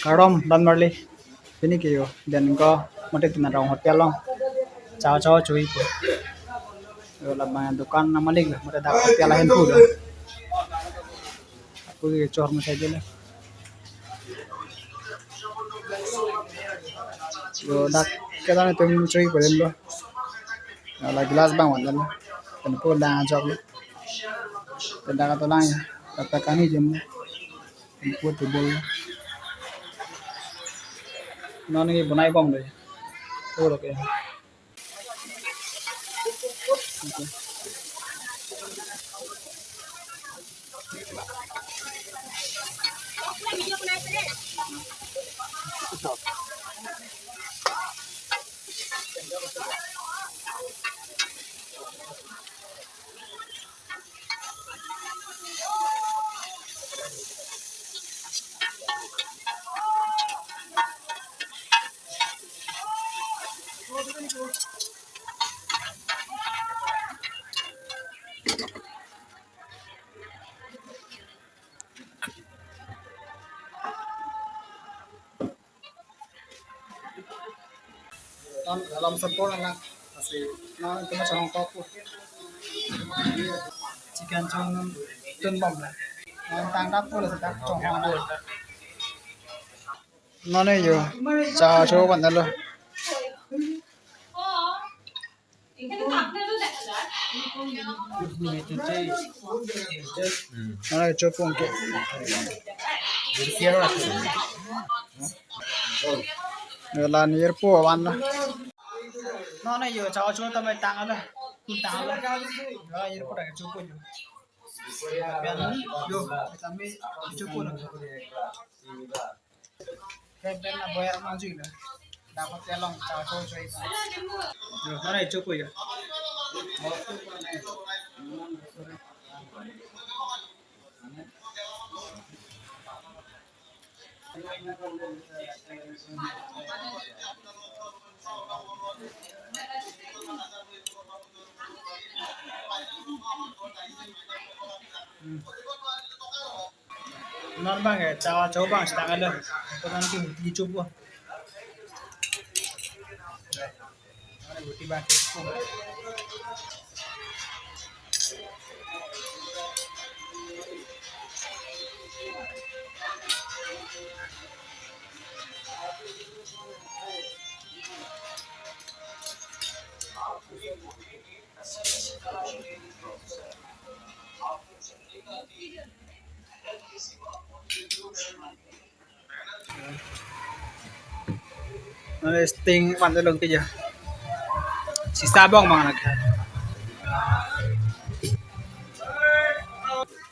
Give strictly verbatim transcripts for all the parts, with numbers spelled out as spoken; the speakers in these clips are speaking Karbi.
Kardom don marli. Pini ke yo, den ko mate Tina Rong Hotel along. Chow chow choipo. Yo, labang dukan nangmalik lo, mate dak hotel ahin pulo. Ako ke chor mo sa jela. Yo, dak kedan atum choipo den lo. Yo, la glass abang vanlo. Pen po lang ajok lo. Pen dak atolang ya. Dak ta kangni jim lo. Pen po table lo. Non ke bonai bom lo. Pura ke. Ton alam sempurna lang. Asi non cuma chong kok po. Chicken chong tun bom la. Non tang dap po la, dak chong hong la. Non ne yo, chow chow vanlo. Non ne chow pon ke. Yo, la nirpo vanlo. Non ne yo, chow chow tame tanglo. Tanglo. Yo, nirpo dak chow pon yo. Yo, tame chow pon lo. Pen pen na boyar maju na. Dak hotel along chow chow choi. Yo, non ne chow pon yo. Non abang ke chow chow abang si tanglo. Ko non ke roti chow po. Roti abang ke. Non ne sting pan de long ke ya. Sisa bong mang anak.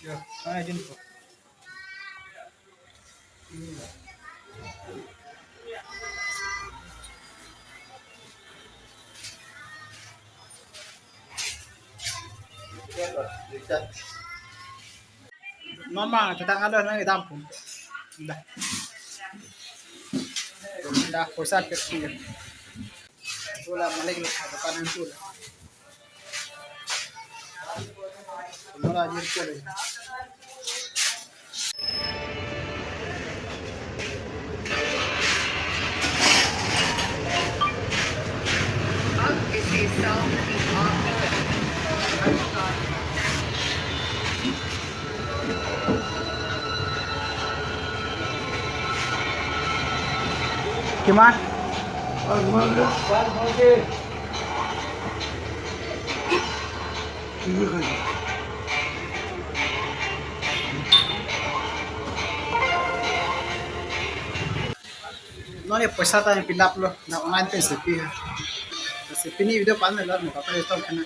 Ya, ai jin ko. Non ma, kita ada na idam pun. Dah. Dah, pusat ke sini. Pula malik lo, depan pula. Mula aja pula. Kiman? Non ne poisa ta fill up lo, na online pen sepi ha. Sepi ni video pan lo, ne papa itu kena.